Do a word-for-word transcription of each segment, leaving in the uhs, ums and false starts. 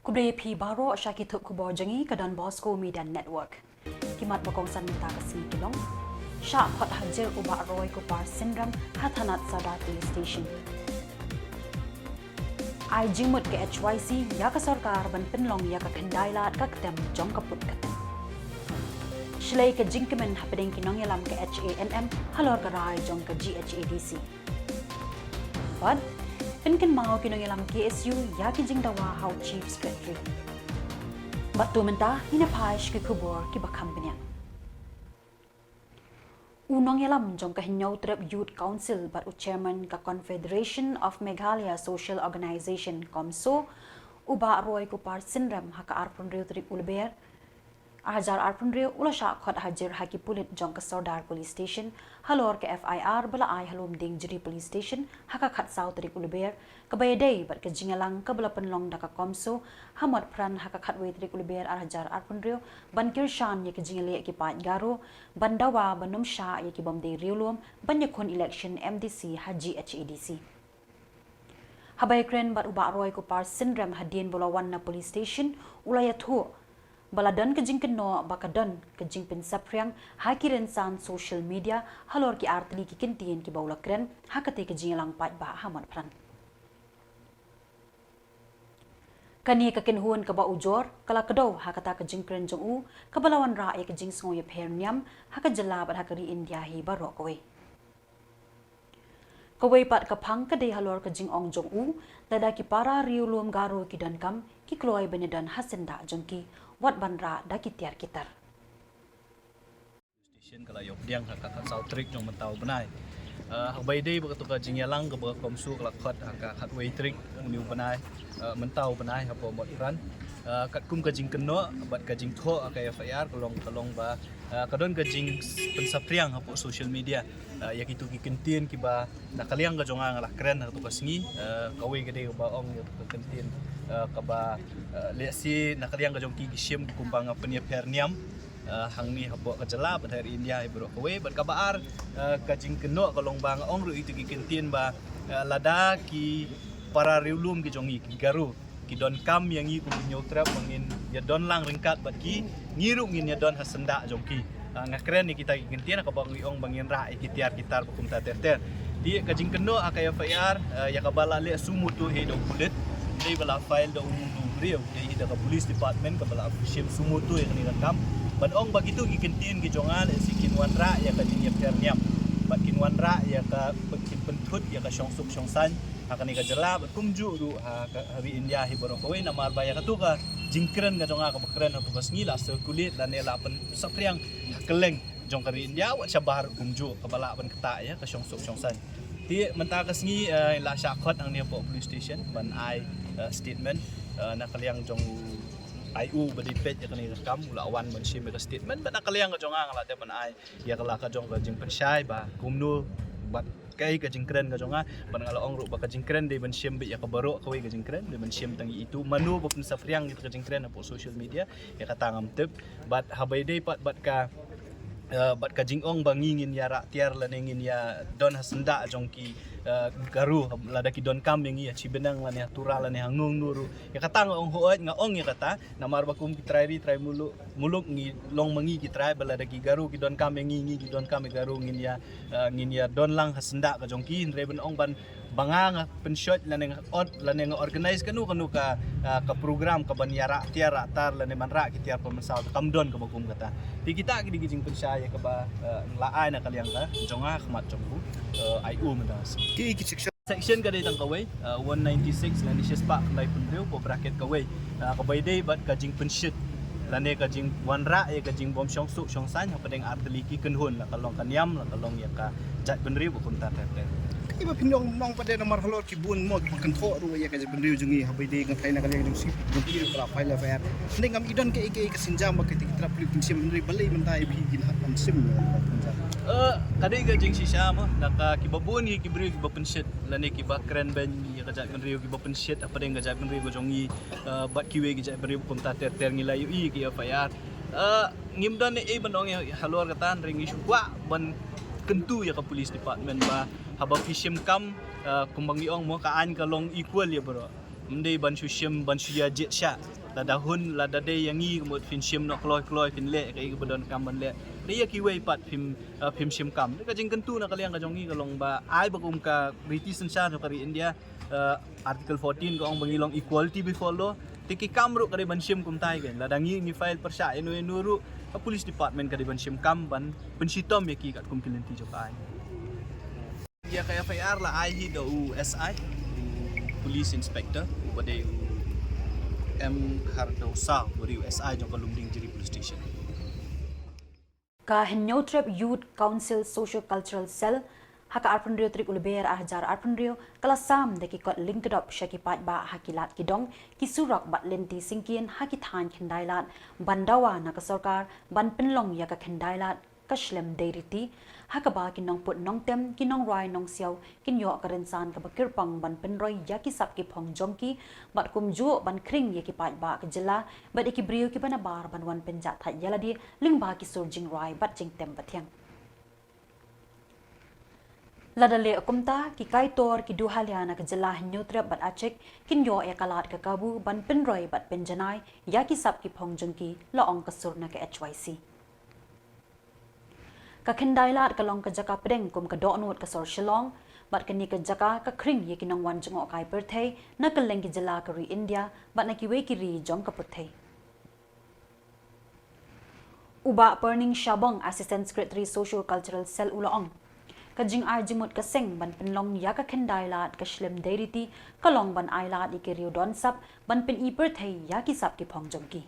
Khublei phi baroh sha ki thup khubor jong ngi ka Don Bosco Media Network. Ki mat ba kongsan mynta ka sngi ki long: Shah khot hajir u Bah Roy Kupar Synrem ha thanat Sordar Police Station. Ai jingmut ka H Y C ïa ka sorkar ban pynlong ïa ka khyndai lad ka ktem jong ka put ka tem. Shlei ka jingkmen hapdeng ki nongïalam ka H A N M halor ka rai jong ka G H A D C. Bad pynkynmaw ki nongïalam K S U ïa ki jingdawa ha u Chief Secretary. Bad to mynta ngin ïa phai sha ki khubor kiba kham bniah. U nongïalam jong ka Hynñiewtrep Youth Council bad u chairman ka Confederation of Meghalaya Social Organisation, CoMSO, u Bah Roy Kupar Synrem, ha ka arphew hynriew tarik u Lber ar hajar arphew hynriew u la shah khot hajir ha ki pulit jong ka Sordar Police Station halor ka F I R ba la ai ha Lumdiengjri Police Station ha ka khatsaw tarik u Lber, kaba ïadei bad ka jingïalang kaba la pynlong da ka CoMSO ha Motphran ha ka khatwei tarik u Lber ar hajar arphew hynriew ban kyrshan ïa ka jingïaleh ki paid Garo ban dawa ban ym shah ïa ki bym dei riewlum ban ïakhun election M D C ha G H A D C. Haba ïakren bad u Bah Roy Kupar Synrem hadien ba u la wan na police station, u la ïathuh ba la don ka jingkynnoh ba ka don ka jingpynsaphriang ha ki rynsan social media halor ki artylli ki kyntien kiba u la kren ha katei ka jingïalang paidbah ha Motphran. Kane ka kynhun kaba ujor ka la kdew ha kata ka jingkren jong u kaba la wanrah ïa ka jingsngew ïapher niam ha ka jylla bad ha ka ri India hi baroh kawei. Kawei pat ka phang ka dei halor ka jingong jong u, lada ki para riewlum Garo ki donkam, ki kloi ban ïadon ha syndah jong ki, wat ban rah da ki tiar ki tar. Station ka la ïoh pdiang ha ka khatsaw tarik jong mynta u bnai. Eh, haba ïadei bad kato ka jingïalang kaba ka CoMSO ka la khot ha ka khatwei tarik une u bnai, eh, mynta u bnai hapoh Motphran. Eh, katkum ka jingkynnoh bad ka jingthoh ha ka F I R ka long, ka long ba, eh, ka don ka jingpynsaphriang hapoh social media, eh, ïa kito ki kyntien kiba na ka liang ka jong nga nga la kren ha kato ka sngi, eh, kawei ka dei kaba ong ïa ka kyntien, eh, kaba, eh, lehse na ka liang ka jong ki ki shim kumba nga pynïapher niam, eh, hangne hapoh ka jylla bad ha ri India hi baroh kawei. Bad kaba ar, eh, ka jingkynnoh ka long ba nga ong ruh ïa kito ki kyntien ba, eh, lada ki para riewlum ki jong ngi ki Garo ki donkam ïa ngi kum ki Hynñiewtrep ba ngin ïadon lang ryngkat bad ki, ngi ruh ngin ïadon ha syndah jong ki. Ah, nga kren ïa kita ki kyntien kaba ngi ong ba ngin rah ïa ki tiar ki tar ba kumta ter ter. Te ka jingkynnoh ha ka F I R, eh, ïa kaba la leh suo motu hi da u pulit, dei ba la file da u, da u briew, dei hi da ka police department kaba la shim suo motu ïa kane ka kam. Ban ong ba kito ki kyntien ki jong nga lehse kin wanrah ïa ka jingïapher niam bad kin wanrah ïa ka, kin pynthut ïa ka shongsuk shongsaiñ ha kane ka jylla bad kumjuh ruh ha ka, ha ri India hi baroh kawei, namar ba ïa kato ka jingkren ka jong nga kaba kren ha kato ka sngi la circulate lane la pynsaphriang ha kylleng jong ka ri India, wat shabar kumjuh kaba lah ban ktah ïa ka shongsuk shongsaiñ. Te mynta ka sngi, eh, la shah khot hangne hapoh police station ban ai, eh, statement, eh, na ka liang jong u I O ba dei peit ïa kane ka kam, u la wan ban shim ïa ka statement, bad na ka liang ka jong nga nga la dep ban ai ïa ka la ka jong ka jingpynshai ba kumno bad kaei ka jingkren ka jong nga, bad nga la ong ruh ba ka jingkren dei ban shim beit ïa ka baroh kawei ka jingkren, dei ban shim tang ïa itu mano ba pynsaphriang ïa ka jingkren hapoh social media, ïa kata ngam tip. Bad haba ïadei pat bad ka, eh, bad ka jingong ba ngi ngin ïa rah tiar lane ngin ïa don ha syndah jong ki, eh, Garo, lada ki donkam ïa ngi ha Shibneng lane ha Tura lane ha Nongno ruh. Ïa kata nga ong hooid, nga ong ïa kata, namar ba kum ki trai ri trai muluk, muluk ngi long ma ngi ki trai, ba lada ki Garo ki donkam ïa ngi, ngi ki donkam ïa Garo, ngin ïa, eh, ngin ïa don lang ha syndah ka jong ki, hynrei ban ong ban ba nga nga pynshoh lane nga ot lane nga organize kano kano ka, eh, ka program kaban ïa rah tiar rah tar lane ban rah ki tiar pynmynsaw, kam don kaba kum kata. Te kita ki dei ki jingpynshai ïa kaba, eh, la ai na ka liang ka jong nga ha khmat jong u, eh, I O mynta. Ki, ki section Section ka dei tang kawei, uh, one ninety-six lane shispah khyndai phew hynriew, ko bracket kawei, uh, kaba ïadei bad ka jingpynshit lane ka jingwanrah ïa ka jingbym shongsuk shongsaiñ hapdeng artylli ki kynhun, la ka long ka niam, la ka long ïa ka jaitbynriew ba kumta ter ter. Iba phin ong nong pat de namar halor ki bun mo kiba kynthoh ruh ïa ka jaitbynriew jong ngi, haba ïadei nga tharai na ka liang jong sip jong ki ruh ka la file F I R. Hynrei ngam i don kaei kaei ka sienjam ba ka ti ki trap pulit kin shim, hynrei balei mynta i phi kin hap ban shim ïa ka sienjam. Eh, ka dei ka jingshisha mo, na ka kiba bun hi ki briew kiba pynshit lane kiba kren beiñ ïa ka jaitbynriew, kiba pynshit hapdeng ka jaitbynriew ka jong ngi, eh, bad kiwei ki jaitbynriew kumta ter ter, ngi la ïohi ki F I R. Eh, ngim don ei ei ban ong ïa halor kata, hynrei ngi shu kwah ban kyntu ïa ka police department ba haba phi shim kam, eh, kumba ngi ong mo, ka aiñ ka long equal ïa baroh. Ym dei ban shu shim, ban shu ïa jied shah. Lada hun, lada dei ïa ngi ka mut phin shim noh kloi kloi, phin leh kaei kaba donkam ban leh. Dei ïa kiwei pat phim, uh, phim shim kam. Ka jingkyntu na ka liang ka jong ngi ka long ba ai ba kum ka riti synshar jong ka ri India, uh, Article fourteen ka ong ba ngi long equality before law. Te ki kam ruh ka dei ban shim kumtai kein. Lada ngi ngi file pyrshah ïano ïano ruh, ka police department ka dei ban shim kam ban pynshitom ïa ki katkum ki lynti jong ka aiñ. Ïa ka F I R la ai hi da u S I, u police inspector, u ba dei u M Khardaw Saw, u ba dei u S I jong ka Lumdiengjri Police Station. Ka Hynñiewtrep Youth Council Socio-Cultural Cell ha ka arphew hynriew tarik u Lber ar hajar arphew hynriew ka la sam da ki kot lyngkdop sha ki paidbah ha ki lad ki dong, ki surok bad lynti syngkien ha ki thaiñ Khyndailad ban dawa na ka sorkar ban pynlong ïa ka Khyndailad ka shlem dei riti, ha kaba ki nongput nongtem, ki nongrwai nongsiaw kin ïoh ka rynsan kaba kyrpang ban pynroi ïa ki sap ki phong jong ki, bad kumjuh ban khring ïa ki paidbah ka jylla bad ïa ki briew kiba nabar ban wan pynjahthait ïa lade lyngba ki sur jingrwai bad jingtem bathiang. Lada leh kumta, ki kaitor ki duhalia na ka jylla Hynñiewtrep bad Achik kin ïoh ïa ka lad ka kabu ban pynroi bad pynjanai ïa ki sap ki phong jong ki, la ong ka sur na ka H Y C. Ka Khyndailad ka long ka jaka pdeng kum ka dohnud ka sor Shillong, bad kane ka jaka ka khring ïa ki nongwan jngohkai pyrthei na kylleng ki jylla ka ri India bad na kiwei ki ri jong ka pyrthei. U Bah Perning Shabong, Assistant Secretary Socio-Cultural Cell, u la ong, ka jingai jingmut ka seng ban pynlong ïa ka Khyndailad ka shlem dei riti ka long ban ai lad ïa ki riew don sap ban pyni pyrthei ïa ki sap ki phong jong ki.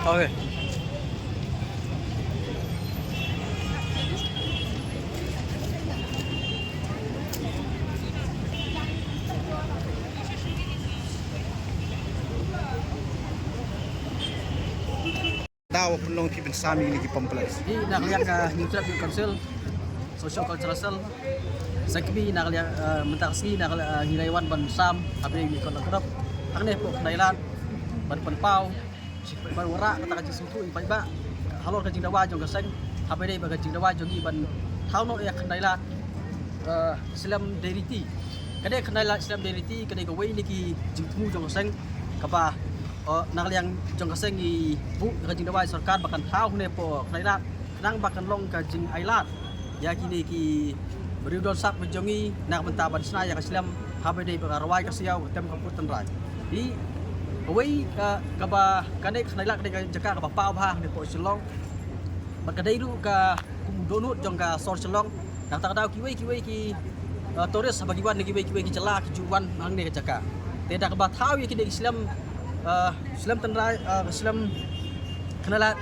Okay. Daw pynlong ki pynsam ïa kine ki pamphlets. Ngi na ka liang ka Hynñiewtrep Youth Council, Socio-Cultural Cell, sa kmie na ka liang, eh, mynta ka sngi na ka liang, eh, ngi la wan ban sam ha bynta ki kot lyngkdop hangne hapoh Khyndailad ban pynpaw, ban wanrah kata ka jingsngewthuh ïa ki paidbah halor ka jingdawa jong ka seng, ha bynta ba ka jingdawa jong ngi ban thaw noh ïa ka Khyndailad, eh, shlem dei riti. Ka dei ka Khyndailad shlem dei riti ka dei kawei na ki jingthmu jong ka seng kaba, eh, na ka liang jong ka seng ngi buh ka jingdawa ïa sorkar ba kan thaw hangne hapoh Khyndailad khnang ba kan long ka jingailad ïa kine ki briew don sap jong ngi na ka bynta ban shna ïa ka shlem ha bynta ba ka rwai ka siaw, ka tem ka pud tynrai. Hi kawei ka, kaba kane ka Khyndailad ka dei ka jaka kaba paw bha hangne hapoh Shillong. Bad ka dei ruh ka kum dohnud jong ka sor Shillong. Na kata ka daw kiwei kiwei ki, eh, tourist haba ki wan na kiwei kiwei ki jylla ki ju wan hangne ka jaka. Te da kaba thaw ïa kine ki shlem, eh, shlem tynrai, eh, shlem Khyndailad,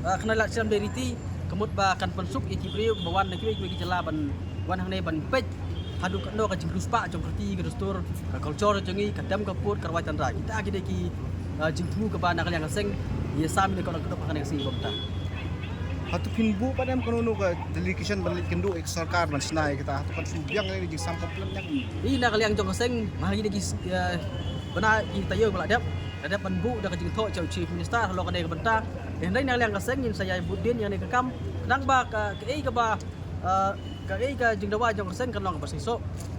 eh, Khyndailad shlem dei riti, ka mut ba kan pynsuk ïa ki briew ba wan na kiwei kiwei ki jylla ban wan hangne ban peit haduh katno ka jingriewspah jong ka riti ka dustur, ka culture jong ngi, ka tem ka pud, ka rwai tynrai. Kita ki dei ki, eh, jingthmu kaba na ka liang ka seng ngi ïa sam ïa kane ka kot lyngkdop ha kane ka sngi ba mynta. Hato phin buh pat em kano kano ka delegation ban leit kynduh ïa ka sorkar ban shna ïa kita? Hato kan shu biang ïa ka jingsam pamphlets ne em? Ngi na ka liang jong ka seng, ma ngi dei ki, eh, bna ki taïew ba la dep, Dep ban buh da ka jingthoh jong u Chief Minister halor kane ka bynta. Hynrei na ka liang ka seng ngin sa ïai bud dien ïa kane ka kam. Tang ba ka, kaei kaba, eh, kaei ka jingdawa jong ka seng kan long kaba shisha.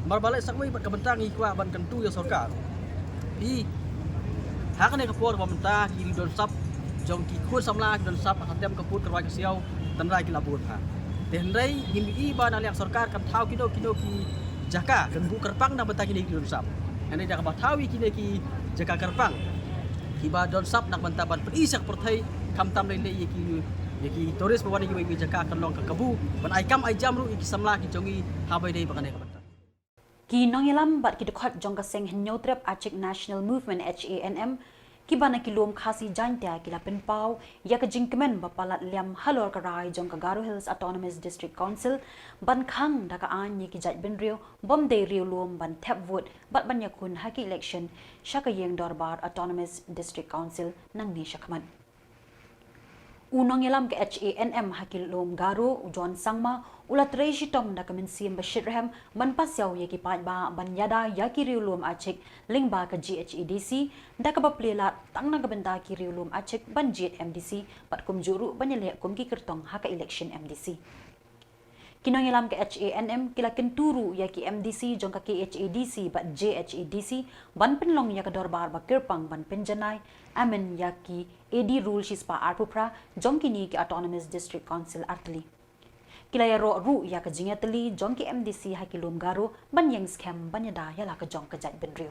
Namar ba leh sa kawei bad ka bynta ngi kwah ban kyntu ïa sorkar. Phi, ha kane ka por ba mynta ki riew don sap jong ki khun samla ki don sap ha ka tem ka pud ka rwai ka siaw, tang ba ki la bud ha. Te hynrei ngim i ba na ka liang sorkar kan thaw kino kino ki jaka kan buh kyrpang na ka bynta kine ki don sap. Hynrei da kaba thaw ïa kine ki jaka kyrpang, kiba don sap na ka bynta ban pyni sha ka pyrthei, khamtam lei lei ïa ki, ïa ki tourist ba wan na kiwei kiwei jaka, kan long ka kabu ban ai kam ai jam ruh ïa ki samla ki jong ngi ha ba ïadei bad kane ka bynta. Ki nongïalam bad ki dkhot jong ka seng Hynñiewtrep Achik National Movement, H A N M, kiba na ki lum Khasi Jaiñtia ki la pynpaw ïa ka jingkmen ba palat liam halor ka rai jong ka Garo Hills Autonomous District Council ban khang da ka aiñ ïa ki jaitbynriew bym dei riewlum ban thep vote bad ban ïakhun ha ki election sha ka ïing dorbar Autonomous District Council nangne shakhmat. U nongïalam ka H A N M ha ki lum Garo, u John Sangma, u la trei shitom da ka mynsiem ba shitrhem ban pasiaw ïa ki paidbah ban ïada ïa ki riewlum Achik lyngba ka G H A D C, da kaba plie lad tang na ka bynta ki riewlum Achik ban jied M D C bad kumjuh ruh ban ïaleh kum ki kyrtong ha ka election M D C. Ki nongïalam ka H A N M ki la kyntu ruh ïa ki M D C jong ka K H A D C bad J H A D C ban pynlong ïa ka dorbar ba kyrpang ban pynjanai amen ïa ki A D Rule shispah arphew phra jong kine ki Autonomous District Council artylli. Ki la ïaroh ruh ïa ka jingïatylli jong ki M D C ha ki lum Garo ban ïeng skhem ban ïada ïa la ka jong ka jaitbynriew.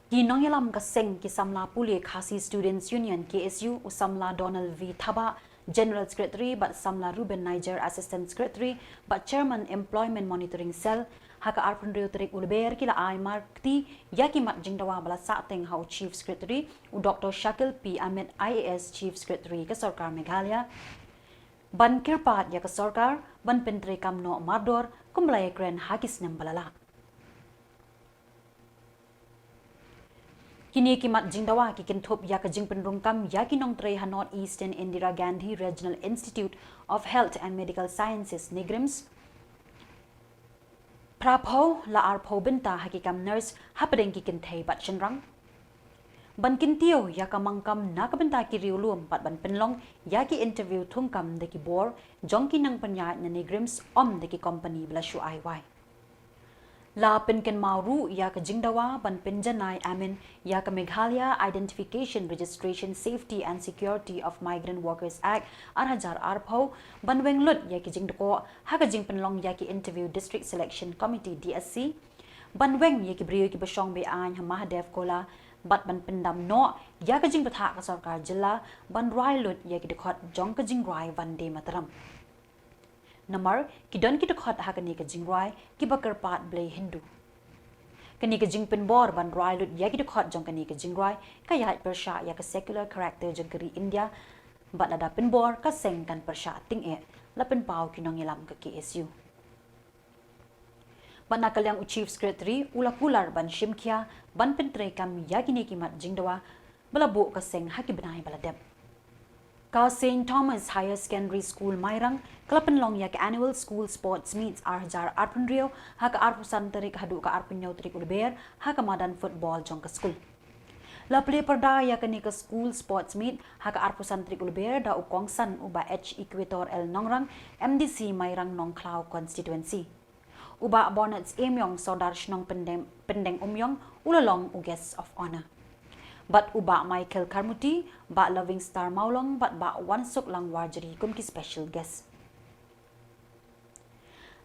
Ki nongïalam ka seng ki samla pule Khasi Students Union, K S U, u samla Donald V Thabah, General Secretary, bad samla Reuben Niger, Assistant Secretary bad Chairman Employment Monitoring Cell, ha ka arphew hynriew tarik u Lber ki la ai markti ïa ki mat jingdawa ba la sahteng ha u Chief Secretary, u Doctor Shakil P Amit, I A S, Chief Secretary ka sorkar Meghalaya, ban kyrpad ïa ka sorkar ban pyntreikam noh mardor kumba la ïakren ha ki snem ba la leit. Kine ki mat jingdawa ki kynthup ïa ka jingpynrung kam ïa ki nongtrei ha North Eastern Indira Gandhi Regional Institute of Health and Medical Sciences, NEIGRIHMS, phra phew la ar phew bynta ha ki kam nurse hapdeng ki kynthei bad shynrang. Ban kyntiew ïa ka mang kam na ka bynta ki riewlum bad ban pynlong ïa ki interview thungkam da ki bor jong ki nongpynïaid na NEIGRIHMS, ym da ki company ba la shu ai wai. La pynkynmaw ruh ïa ka jingdawa ban pynjanai amen ïa ka Meghalaya Identification, Registration, Safety and Security of Migrant Workers Act ar hajar ar phew, ban weng lut ïa ki jingdkoh ha ka jingpynlong ïa ki interview District Selection Committee, D S C, ban weng ïa ki briew kiba shong be-aiñ ha Mahadev Khola bad ban pyndam noh ïa ka jingbthah ka sorkar jylla ban rwai lut ïa ki dkhot jong ka jingrwai Vande Mataram. Namar ki don ki dkhot ha kane ka jingrwai kiba kyrpad Blei Hindu. Kane ka jingpynbor ban rwai lut ïa ki dkhot jong kane ka jingrwai ka ïaid pyrshah ïa ka secular character jong ka ri India, bad lada pynbor ka seng kan pyrshah tyngeh, la pynpaw ki nongïalam ka K S U. Bad na ka liang u Chief Secretary u la kular ban shim khia ban pyntreikam ïa kine ki mat jingdawa ba la buh ka seng ha ki bnai ba la dep. Ka Saint Thomas Higher Secondary School Mairang ka la pynlong ïa ka Annual School Sports Meets ar hajar arphew hynriew ha ka arphew san tarik haduh ka arphew hynñiew tarik u Lber ha ka madan football jong ka skul. La plie pyrda ïa kane ka School Sports Meet ha ka arphew san tarik u Lber da u kongsan u Bah H Equator L Nongrang, M D C Mairang Nongkhlaw Constituency. U Bah Bernard Emiong, Sordar Shnong Pyndeng, Pyndeng Umïong, u la long u Guest of Honour. Bad u Bah Michael Kharmuti, Bah Loving Star Mawlong bad Bah Wansuklang Warjri kum ki special guest.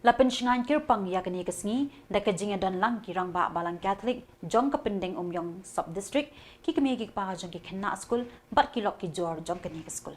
La pynshngaiñ kyrpang ïa kane ka sngi da ka jingïadon lang ki rangbah Balang Catholic jong ka Pyndeng Umïong Sub District, ki kmie ki kpa jong ki khynnah skul bad ki lok ki jor jong kane ka skul.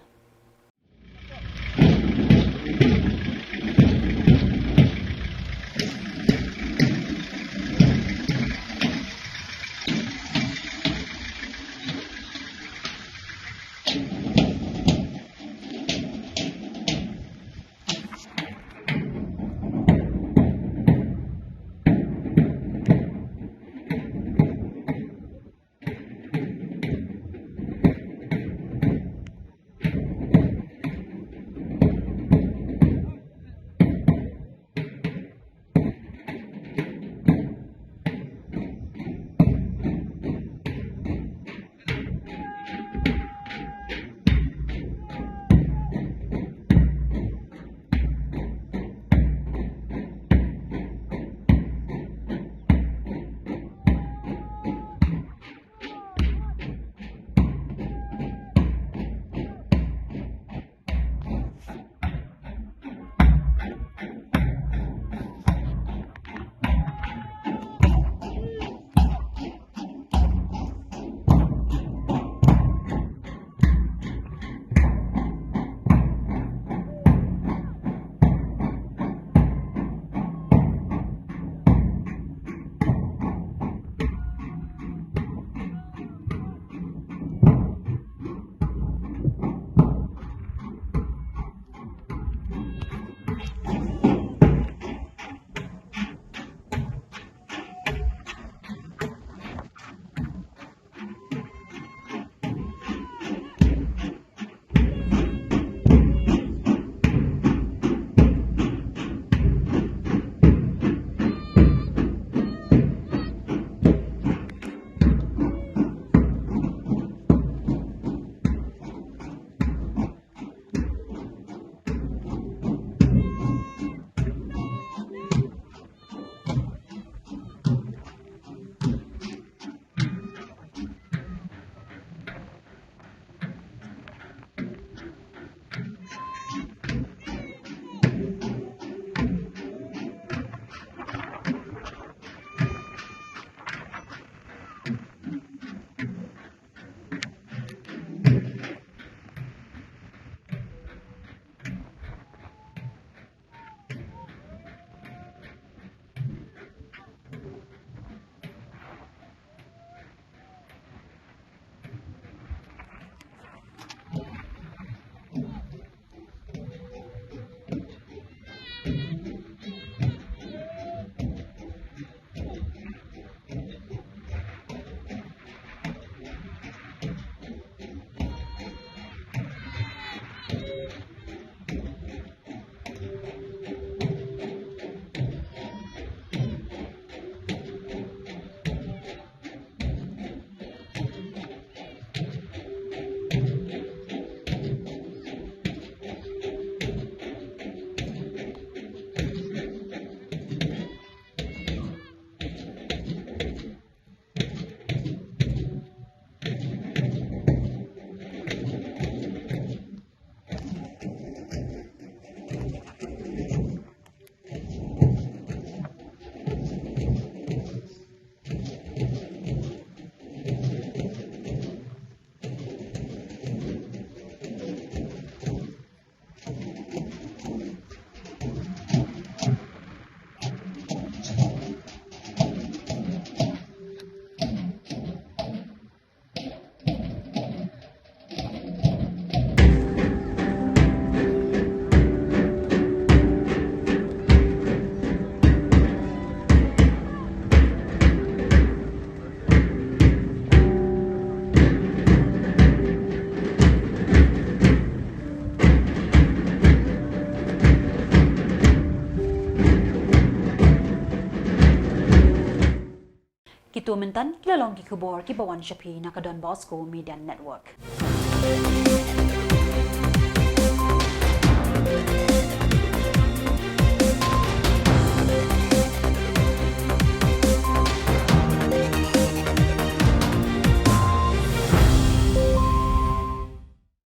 Katan ki la long ki khubor kiba wan sha phi na ka Don Bosco Media Network.